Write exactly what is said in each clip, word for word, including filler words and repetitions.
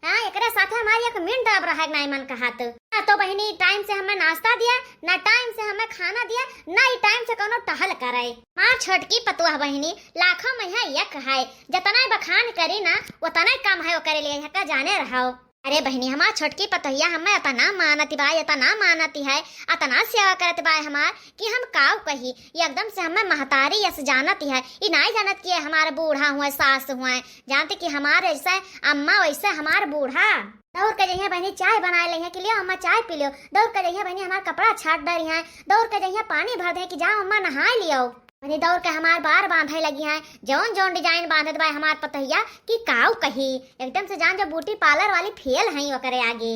हाँ, एकरे साथे हमार एक मिनट अब रहे के नाई मन कहत। ना तो बहिनी टाइम से हमें नाश्ता दिया, ना टाइम से हमें खाना दिया, ना ही टाइम से कोनो टहल करे। हमार छोटकी पतोह बहिनी लाखों में है एक है, जतना बखान करी ना उतना कम है ओकरे लिए, का जाने रहो। अरे बहिनी, हमार छोटकी पतोहिया हमें अतना मानती बा, अतना मानती है, अतना सेवा करत बा हमार कि हम काऊ कही। ये एकदम से हमें महतारी यस जानती है। ई नाई जानत कि ये हमार बूढ़ा हुए, सास हुए, जानते कि हमार जैसे अम्मा वैसे हमार बूढ़ा। दौड़ के जइहे बहिनी चाय बनाए लइहे कि लियो अम्मा चाय पी लियो। दौड़ के जइहे बहिनी हमार कपड़ा छाट डरिहे। दौड़ के जइहे पानी भर दे कि जाओ अम्मा नहाए लियो। बहिनी दौड़ के हमार बार बांधे लगिहे, जौन जौन डिजाइन बांधत बा हमार पतोहिया कि काऊ कही। एकदम से जान जो ब्यूटी पार्लर वाली फेल हई ओकरे आगे।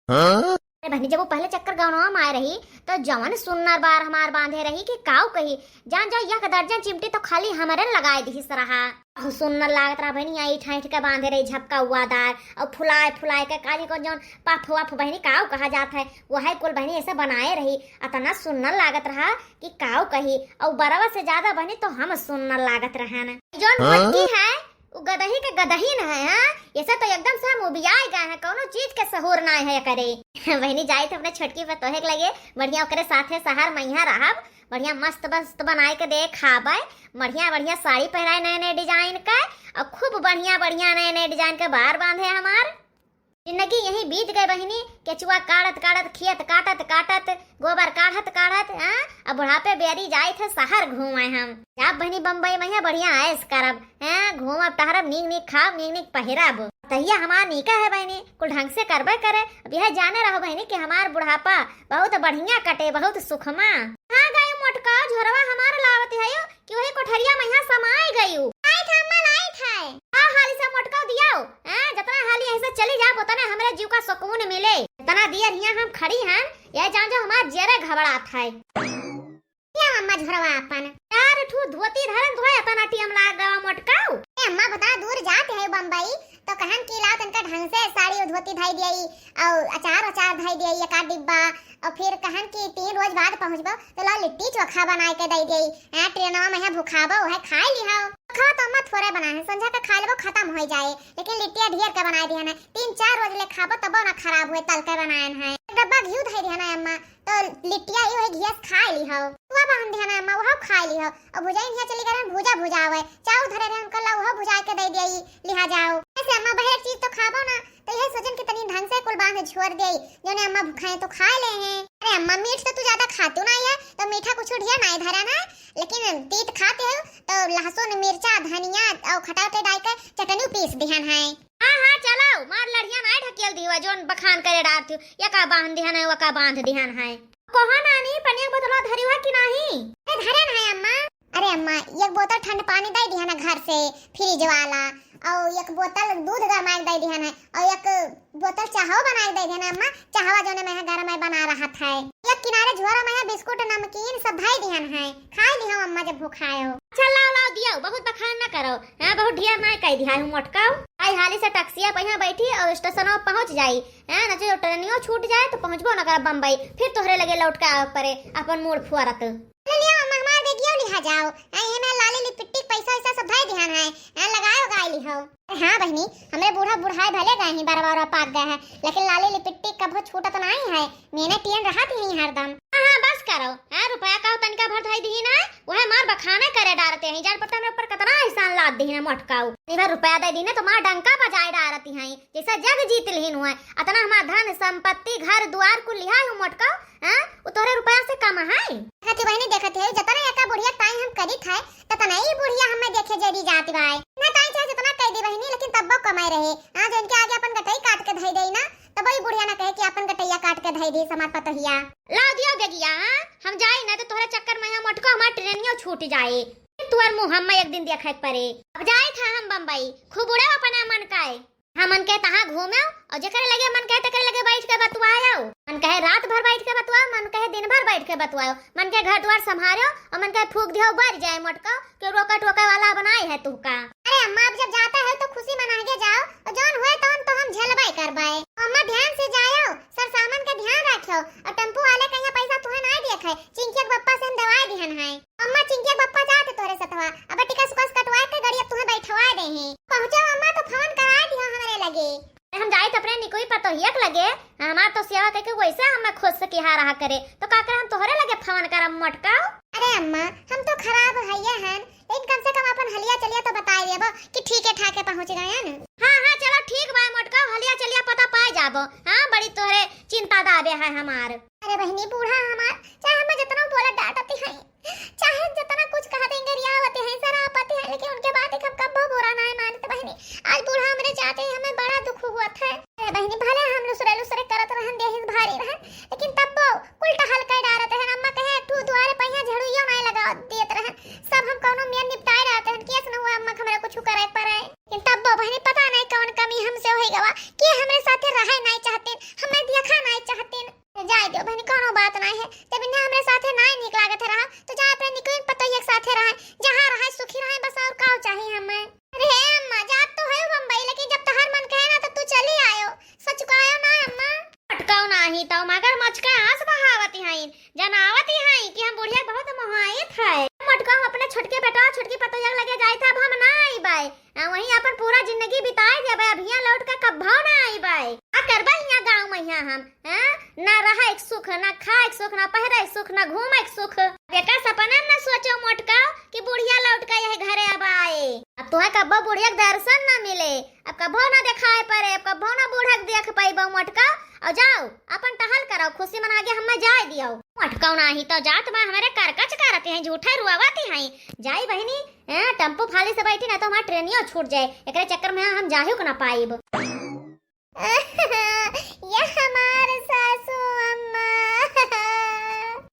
हाँ? अरे बहिनी, जब वो पहले चक्कर गौनवा में आए रही, तो जवन सुन्नर बार हमार बांधे रही कि काऊ कही। जान जाओ, एक दर्जन चिमटी तो खाली हमरे लगाए दिहिस रहा। अहो, सुन्नर लागत रहा बहिनी, ऐंठ ऐंठ के बांधे रही, झपका हुआ दार, और फुलाए फुलाए के काली को जौन पफ वफ बहिनी काऊ कहा जात है, वो है कुल बहिनी ऐसे बनाए रही। अतना सुन्नर लागत रहा कि काऊ कही, और बरवा से ज्यादा बहिनी तो हम सुन्नर लागत रहन। जौन हाँ? मोटकी है, उ गदही के गदही न है, हाँ? ऐसे तो एकदम से हम उबियाए गए हैं, कौनो चीज के सहूर ना है करे। बहिनी जाइत है अपने छोटकी पतोहे के लगे, बढ़िया ओकरे साथे सहर मइहा रहब, बढ़िया मस्त मस्त बनाए के दे खाबे, बढ़िया बढ़िया साड़ी पहराए नए नए डिजाइन के, और खूब बढ़िया बढ़िया नए नए डिजाइन के बार बांधे हमार। जिंदगी यही बीत गए बहिनी, केचुआ काढ़त काढ़त, खेत काटत काटत, गोबर काढ़त काढ़त, हाँ? अब बुढ़ापे बेरी जाइत है सहर घूमे हम। जाब बहिनी बम्बई में बढ़िया ऐश करब, हैं? घूमब टहरब, नीक नीक खाब, नीक नीक पहिरब। तहिया हमार नीका है बहिनी, कुल ढंग से करबे करे। अब यह जाने रहो बहिनी कि हमार बुढ़ापा बहुत बढ़िया कटे, बहुत सुखमा। हाँ गयो मोटका, झोरवा हमार लावत है यो, कि वही कोठरिया में यहाँ समाए गयू। लाइट है अम्मा, लाइट है। हाँ, हाली से मोटका दियाओ। हैं, जतना हाली यहीं से चली जाब, उतने हमरे जीव का सुकून मिले। इतना दियर हियाँ हम खड़ी हन, ये जान जो हमार जेरे घबरात है। दियाओ अम्मा झोरवा अपन। चार ठू धोती धरन धोए, इतना टीम लाग गवा मोटकाऊ। ए अम्मा, बता दूर जात है बम्बई, तो कहन कि लाओ तनका ढंग से साड़ी और धोती धई दियई, और अचार अचार धई दियई एक आध डिब्बा, और फिर कहन कि तीन रोज बाद पहुँचबो, तो लाओ लिट्टी चोखा बनाए के दई दियई। हाँ, ट्रेनवा में है भुखाबो, है खाए लिहाओ। चोखा तो अम्मा थोड़े बनाए हैं, संझा का खा लेबो, खत्म हो जाए, लेकिन लिट्टिया ढेर के बनाए दिहन है, तीन चार रोज ले खाबो तबो ना खराब हुए, तल के बनाए हैं। एक डब्बा घी धई दिहन है अम्मा, तो लिट्टिया ई वही घिया से खाए लिहाओ। तवा बांध दिहन है अम्मा, वह खाए लिहाओ। और भुजाई हिया चली गए भुजा भुजावे, चाउर धरे रहे उनकर ला, वह भुजाए के दई दियई, लिहा जाओ। ऐसे अम्मा बहेर चीज तो खाबो ना, तो यह सोचन कि तनी ढंग से कुल बांध झोर देई, जोने अम्मा भुखाए तो खाए ले हैं। अरे अम्मा, मीठ तो तू ज्यादा खातू ना है, तो मीठा कुछ ढेर ना धरा ना, लेकिन तीत खाते हो तो लहसुन, मिर्चा, धनिया और खटावटे डाल के चटनी पीस दिहन है। हाँ हाँ, चलाओ, मार लड़िया ना ढकेल दिहवा, जोन बखान करे डारती हो, यका बांध दिहन है, वका बांध दिहन है। कहो नानी, पनिया के बोतलवा धरी हुआ कि नाही? अरे धरे ना है अम्मा। अरे अम्मा, एक बोतल ठंड पानी दे दिहन है घर से, फ्रिज वाला, और एक बोतल दूध गरमाए के दे दिहन है, और एक बोतल चाहो बनाए के दे दिहन है अम्मा, चाहवा जोने में है गरम है बना रहत है। एक किनारे झोरा में है बिस्कुट नमकीन सब धई दिहन है, खाए लिहो अम्मा जब भुखाए हो। अच्छा लाओ लाओ दियो, बहुत बखान ना करो, हाँ बहुत ढेर ना कह दिया हूँ मोटकाऊ। आई हाली से टक्सिया पहिया बैठी और स्टेशनवा पहुँच जाई, हाँ ना जो ट्रेनियो छूट जाए तो पहुँचबो ना कर बम्बई, फिर तोहरे लगे लौट के आवे पड़े अपन मूड फुआरत। ले लिया अम्मा, हमार बेगियो लिहा जाओ। आई, ये मैं लाली लिपस्टिक पैसा वैसा सब धई दिहन है, हैं, लगाए उगाए लिहो। अरे हाँ बहिनी, हमरे बूढ़ा बुढ़ाए भले गए हैं, बरवा उरवा पाक गए हैं, लेकिन लाली लिपस्टिक कभो छूटत नहीं है, मेने टियन रहत ही हरदम। हाँ हाँ, बस करो, हैं, रुपया का तनिका भर धई दिही ना, वह मार बखाने करे डारते हैं, जान पड़ता हमरे ऊपर कितना एहसान लाद दिही ना मोटकाऊ। तनी भर रुपया दे दिही ना तो मार डंका बजाए डारती हैं, जैसा जग जीत लिहिन हुए, अतना हमार धन संपत्ति घर दुआर कुल लिहा हूँ मोटकाऊ, हाँ? उ तोहरे रुपया से कम है? देखत ही बहिनी, देखत ही, जतना एका बुढ़िया ताई हम करित है, ततना ही बुढ़िया हमें देखे जरी जात बाय। ना ताई चाहे जतना कह दी बहिनी, लेकिन तब्बो कमाए रहे। हाँ, जो इनके आगे अपन गटई काट के धई देई ना, तब ही बुढ़िया ना कहे कि अपन गटैया काट के धई दी हमार पतोहिया। लाओ दियो बेगिया, हाँ? हम जाई ना तो तोहरे चक्कर में यहाँ मोटको हमार ट्रेनियो छूट जाए। फिर तुअर मुँह हमें एक दिन देखे के पड़े। अब जाए था हम बम्बई, खूब उड़े अपना मन का है। हाँ, मन कहे तहाँ घूमेउ, और जेकरे लगे मन कहे तेकरे लगे बैठ के बतुआएउ। मन कहे रात भर बैठ के बतुआएउ, मन कहे दिन भर बैठ के बतुआएउ। मन कहे घर द्वार संभारेउ, और मन कहे फूक दियो बर जाए मोटकाऊ, के रोका टोके वाला बनाए है तुहका। अरे अम्मा, अब जब जाता है तो खुशी मना के जाओ, और जौन हुए तौन तो हम झेलबे करबे। अम्मा ध्यान से जाओ, सर सामान का ध्यान रखो, और टेम्पू वाले कहीं पैसा तुहे ना देखे, चिंकिया के पप्पा से हम दवाई दिहन है। अम्मा, चिंकिया के पप्पा जात तोहरे सथवा, अब टिकस उकस कटवा के गड़िया तुहे बैठवा दे हैं। पहुँचो अम्मा तो फोन करा दियो हमरे लगे। हम जाइत अपने निकुई पतोहिया के लगे, हमार तो सेवा कइके वइसे हमें खुश से किहा रहा करे, तो का करे हम तोहरे लगे फोन करब मोटका? अरे अम्मा, हम तो खराब हइये हन, लेकिन कम से कम अपन हलिया चलिया तो बताइ देबो कि ठीके ठाके पहुँच गएन। हाँ, हाँ, चलो ठीक बा मोटका, हलिया चलिया पता पाइ जाबो। हाँ, बड़ी तोहरे चिंता दाबे है हमार। अरे बहिनी, बूढ़ा हमार, चाहे हमें जितना बोलत डांटत हैं, चाहे जितना कुछ कहत हैं, गरियावत हैं, सरापत हैं, लेकिन उनके बात एक हम कब्बो बुरा नाहीं मानत बहिनी। आज बूढ़ा हमरे जाते ही हमें बड़ा दुख हुआ था। अरे बहिनी, भले हम लुसरे लुसरे करत रहन, देहिस भारी रहन, लेकिन तब्बो कुल टहल कर डारत रहन। अम्मा कहे, "तू दुआरे पहिया झड़ुइयो नाहीं लगा देत रहन, सब हम कौनो मेर निपटाए डारत रहन, केस न हुआ अम्मा के हमरा कुछ करे पड़े।" लेकिन तब्बो बहिनी, पता नाहीं कौन कमी हमसे होइ गवा कि हमरे साथे रहे नाहीं चाहतिन, हमें देखा नाहीं चाहतिन। जाए दियो बहिनी, कौनो बात नाहीं है। जब इन्हें हमरे साथे नाहीं नीक लागत है रहा, तो जा अपने निकुइन पतोहिया के साथे रहे, जहाँ रहे सुखी रहे, बस और का चाहिए हमें। अरे हे अम्मा, जात तो है बम्बई, लेकिन जब तहार मन कहे ना तो तू चली आयो, सचुकायो ना अम्मा। मटकाओ नाही तो मगरमच्छ का आंस बहावती हईन, जनावती हईन कि हम बुढ़िया बहुत मोहाइत है। मटकाओ अपने छोटके बेटा छोटकी पतोहिया के लगे जाए थे, अब हम ना आईबे। आ वहीं अपन पूरा जिंदगी बिताए देबे, अब हियां लौट के कब्भो ना आईबे। का करबे हियां गाँव में हियां हम, हैं? ना रहे के सुख, ना खाए के सुख, ना पहिरे के सुख, ना घूमे के सुख। अब एकर सपना न सोचो मोटका कि बुढ़िया लौट के यह घरे अब आए। अब तोहे कब्बो बुढ़िया के दर्शन न मिले, अब कब्बो न देखाए पड़े, अब कब्बो न बूढ़ा के देख पाइबो मोटका। और जाओ अपन टहल करो, खुशी मना के हमें जाए दियो। मोटका नाही तो जात बा, हमरे करकच करते हैं, झूठे रुआवती हैं। जाई बहिनी, हैं, टेम्पो फाली से बैठी ना तो हमार ट्रेनियो छूट जाए, एकरे चक्कर में हम जाहियो के ना पाइब। या हमार सासू अम्मा,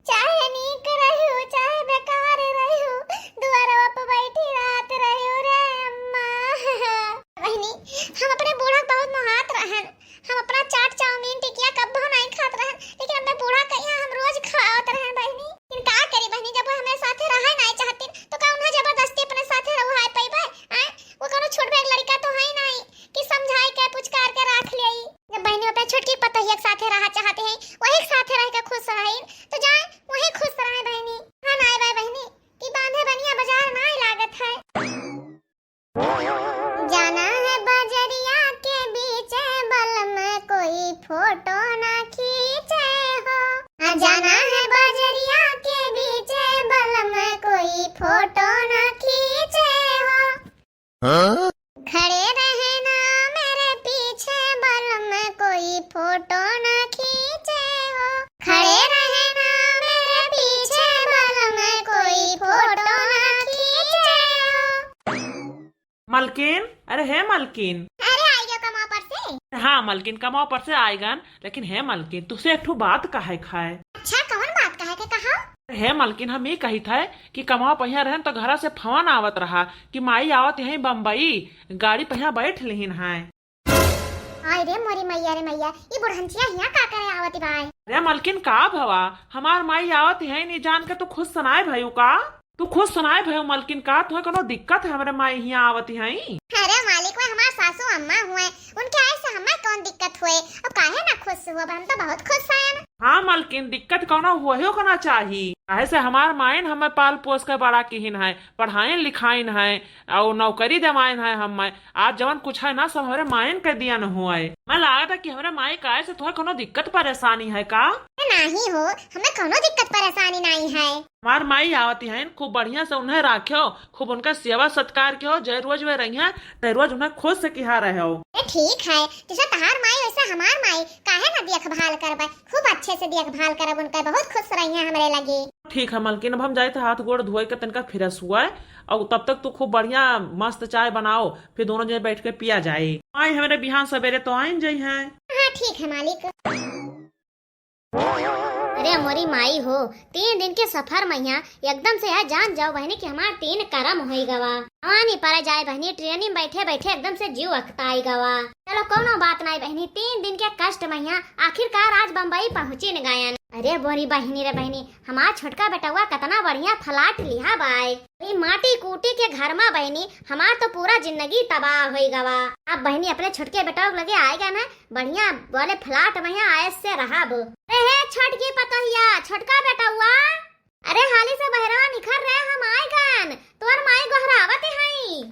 चाहे नीक रहू, चाहे बेकार रहू, दुआरवा पे बैठी रहत रहू रे अम्मा। बहिनी, हम अपने बूढ़ा के बहुत मोहात रहन, हम अपना चाट, चाउमीन, टिकिया कब्बो नाहीं खात रहन, लेकिन अपने बूढ़ा के यहाँ हम रोज खावत रहन बहिनी। लेकिन का करी बहिनी, जब वो हमरे साथे रहे नाहीं चाहतिन, तो का उन्हें जबरदस्ती अपने साथे रहुआए पइबे? आय, वो कौनो छोट बड़ लड़का तो है नाहीं कि समझाए के, पुचकार के राख लेई। जब बहिनी अपने छोटकी पतोहिया के साथे रहा चाहते हैं, वही के साथे रह के खुश रहिन, तो जाए वही खुश रहे बहिनी। हाँ नाहीं बाय बहिनी, कि बांधे बनिया बाजार नाहीं लागत है। जाना है बजरिया के बीचे बलम कोई फोटो ना खींचे हो। हाँ, जाना है बजरिया के बीचे बलम कोई फोटो ना खींचे हो। हाँ? खड़े रहना मेरे पीछे बलम कोई फोटो ना खींचे हो। खड़े रहना मेरे पीछे बलम कोई फोटो ना खींचे हो। मलकिन, अरे हे मलकिन। अरे, आइ गयो कमाओ पर से? हाँ मलकिन, कमाओ पर से आइगन, लेकिन हे मलकिन, तुसे एक ठो बात कहे खाए। अच्छा, कौन बात कहे के कहा? अरे हे मलकिन, हम ई कहित है कि कमाओ पहिया रहन तो घरा से फोन आवत रहा कि माई आवत हैं बम्बई, गाड़ी पहिया बैठ लिहिन है। हाय रे मोरी मैया रे मैया, ई बुढ़ंचिया हियां का करे आवत बाय? अरे मलकिन, का भवा, हमार माई आवत हैं, नी जान के तू खुश सुनाए भयू का? तू खुश सुनाए भयू मलकिन, का तुहे कोनो दिक्कत है हमरे माई हियां आवत हैं? अरे मालिक, वे हमार सासू अम्मा हुए, उनके आए से हमें कौन दिक्कत हुए? अब काहे ना खुश हुआ, हम तो बहुत खुश हैं। हाँ मलकिन, दिक्कत कोनो हुए को ना चाही, काहे से हमार माइन हमें पाल पोस के बड़ा किहिन है, पढ़ाइन लिखाइन है, और नौकरी देवाइन है हमें। आज जवन कुछ है ना, सब हमरे माइन के दिया न हुआ है। मैं लागत है कि हमरे माई काहे से तुहे कोनो दिक्कत परेशानी है का? नाहीं हो, हमें कोनो दिक्कत परेशानी नाहीं है। हमार माई आवती हैं, खूब बढ़िया से उन्हें राख्यो, खूब उनका सेवा सत्कार कियो, जय रोज वे रहिया, तय रोज उन्हें खुश से किहा रहो। ए, ठीक है, जैसे तहार माई वैसे हमार माई, काहे ना देखभाल करबे, खूब अच्छे से देखभाल करब उनका, बहुत खुश रहिया हमरे लगे। ठीक है मलकिन, अब हम जाइत हाथ गोड़ धोए के तनका fresh हुआ है, और तब तक तू खूब बढ़िया मस्त चाय बनाओ, फिर दोनों जने बैठ के पिया जाए। माई हमरे बिहान सवेरे तो आइन जइहैं। हाँ ठीक है मालिक। अरे मोरी माई हो, तीन दिन के सफर में यहाँ एकदम से यह जान जाओ बहिनी कि हमार तीन करम होई गवा। हवा नहीं पड़ा जाए बहिनी, ट्रेन में बैठे बैठे एकदम से जीव अकताई गवा। चलो कौनो बात नाई बहिनी, तीन दिन के कष्ट में यहाँ आखिरकार आज बम्बई पहुँची न गयन। अरे बोरी बहिनी रे बहिनी, हमार छोटका बेटवा कितना बढ़िया flat लिहा बाय। ई माटी कूटी के घर मा बहिनी, हमार तो पूरा जिंदगी तबाह होई गवा। अब बहिनी अपने छोटके बेटवा के लगे आएगा ना, बढ़िया बोले flat में यहाँ आयस से रहब। अरे हे छोटकी पतोहिया, छोटका बेटवा, अरे हाली से बहरवा निखर रे, हम आएगन, तोर माई गोहरावत हई।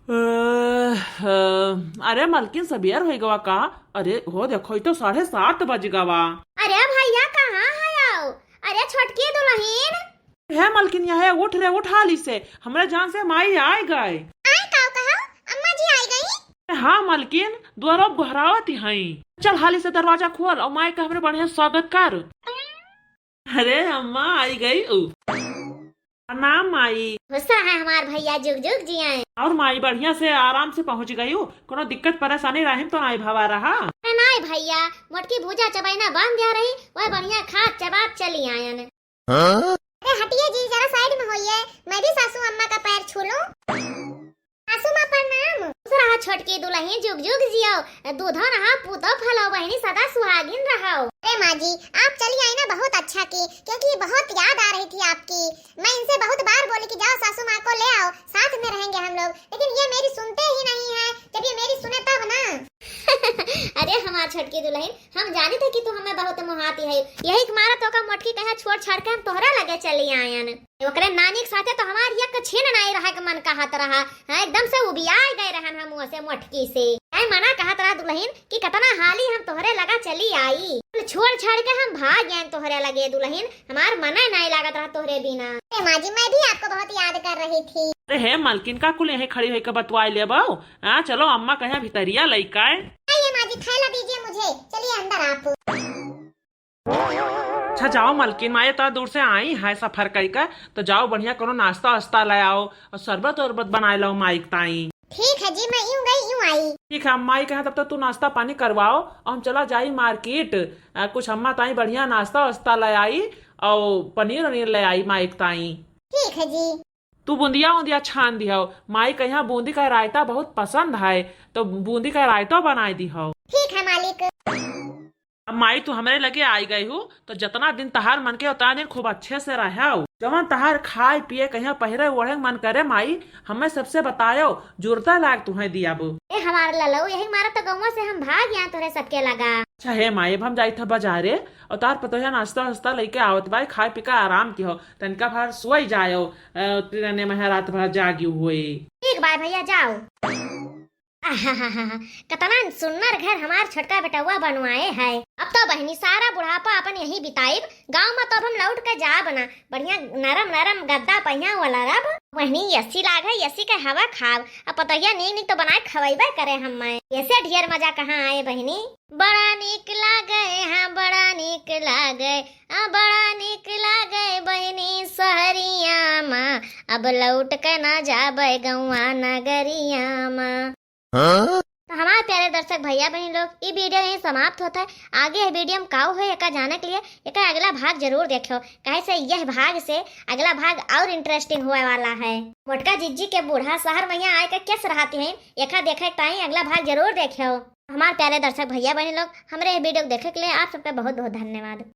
अह, अरे मलकिन, सबेर होइ गवा का? अरे हो देखो, ई तो साढ़े सात बज गवा। अरे भइया, कहाँ है आओ? अरे छोटकी दुलहिन। हे मलकिन, यहाँ उठ रे, उठ हाली से। हमरे जान से माई आइ गए। आइ का कहो? अम्मा जी आइ गई? हाँ मलकिन, दुआरो गोहरावत ही हई। चल हाली से दरवाजा खोल और माई का हमरे बढ़िया स्वागत कर। अरे अम्मा आइ गई उ। प्रणाम माई। खुश रहा हमार भइया, जुग जुग जियाए। और माई बढ़िया से आराम से पहुँच गई उ? कोनो दिक्कत परेशानी रहिन तो नाई भवा रहा? अरे नाई भइया, मोटकी भूजा चबैना बन गया रही, वह बढ़िया खात चबात चली आयन। हाँ? अरे हटिए जी, जरा side में होइए, मैं भी सासू अम्मा का पैर छू लूं। सासू माँ प्रणाम। खुश रहा छोटकी दुलहिन, जुग जुग जियो, दूधो रहा पूतो फलो, बहिनी सदा सुहागिन रहो। अरे माँ जी, आप चली आई ना, बहुत अच्छा की, क्योंकि बहुत याद आ रही थी आपकी। मैं इनसे बहुत बार बोली कि जाओ सासू माँ को ले आओ, साथ में रहेंगे हम लोग, लेकिन ये मेरी सुनते ही नहीं है। जब ये मेरी सुने तब ना। अरे हमार छोटकी दुलहिन, हम जानी थे कि तू हमें बहुत मोहाती है, यही के मारा तोका मोटकी कहाँ छोड़ छाड़ के हम तोहरा लगे चली आयन। ओकरे नानी के साथे तो हमार एक छीन नाई रहा के मन कहत रहा। हाँ, एकदम से उबियाए गए रहन हम ओसे मोटकी से। ऐ मना कहत रहा दुलहिन कि कतना हाली हम तोहरे लगा चली आई। छोड़ छाड़ के हम भाग गए तोहरे लगे दुलहिन, हमार मने नाई लागत रहा तोहरे बिना। अरे माँ जी, मैं भी आपको बहुत याद कर रही थी। अरे हे मलकिन, का कुल यहीं खड़ी होइके बतवाई लेबो? हाँ, चलो अम्मा कहे भितरिया लइका है। आइए माँ जी, थैला दीजिए मुझे, चलिए अंदर आप। अच्छा जाओ मलकिन, माई इतना दूर से आई है सफर कइके, तो जाओ बढ़िया कोनो नाश्ता वास्ता ले आओ और शरबत उरबत बनाए लाओ माई के ताई। ठीक है जी, मैं यूं गई यूं आई। ठीक है, माई कहे तब तक तू नाश्ता पानी करवाओ और हम चला जाई market, आ, कुछ अम्मा ताई बढ़िया नाश्ता वास्ता ले आई और पनीर वनीर ले आई माई के ताई। ठीक है जी। तू बूंदिया उंदिया छान दिहो, माई कहे बूंदी का रायता बहुत पसंद है, तो बूंदी का रायता बनाए दिहो। ठीक है मालिक। अब माई तू हमरे लगे आई गई हू, तो जितना दिन तहार मन के उतना दिन खूब अच्छे से रहो। जवन तहार खाए पिए, कहीं पहिरे ओढ़े मन करे माई, हमें सबसे बतायो, जुरता लाग तुहें दियाबो। ए हमार ललऊ, यही मारा तो गौवा से हम भाग यहाँ तोरे सबके लगा। अच्छा हे माई, अब हम जाई था बाजारे और तार पतोहिया नाश्ता वास्ता लेके आवत बाई, खाए पी के आराम किहो, तनिका भर सोई जायो, अ, तेने में रात भर जागी हुई। ठीक बाय भैया, जाओ। आहाहाहा, कतना सुन्नर घर हमार छोटका बेटवा बनवाए है। अब तो बहिनी सारा बुढ़ापा अपन यहीं बिताइब, गाँव में तो अब हम लौट के जाब ना। बढ़िया नरम नरम गद्दा पहिया वाला रब। बहिनी एसी लागे, एसी के हवा खाब। अब पतोहिया नीक नीक तो बनाए खवैबे करे हम्मे। एसे ढेर मजा कहाँ आए बहिनी। बड़ा नीक लागे, हाँ बड़ा नीक लागे, आ बड़ा नीक लागे बहिनी सहरिया मा। अब लौट के ना जाबे गौआ नगरिया मा। हाँ? तो हमारे प्यारे दर्शक भैया बहन लोग, ई video यहीं समाप्त होता है। आगे यह video में काऊ है, एका जाने के लिए एका अगला भाग जरूर देखो, काहे से यह भाग से अगला भाग और interesting होए वाला है। मोटका जिज्जी के बूढ़ा शहर में यहाँ आए के कैसे रहती हैं, एका देखे के ताई अगला भाग जरूर देखो। हमारे प्यारे दर्शक भैया बहन लोग, हमरे यह video देखे के लिए आप सबका बहुत बहुत धन्यवाद।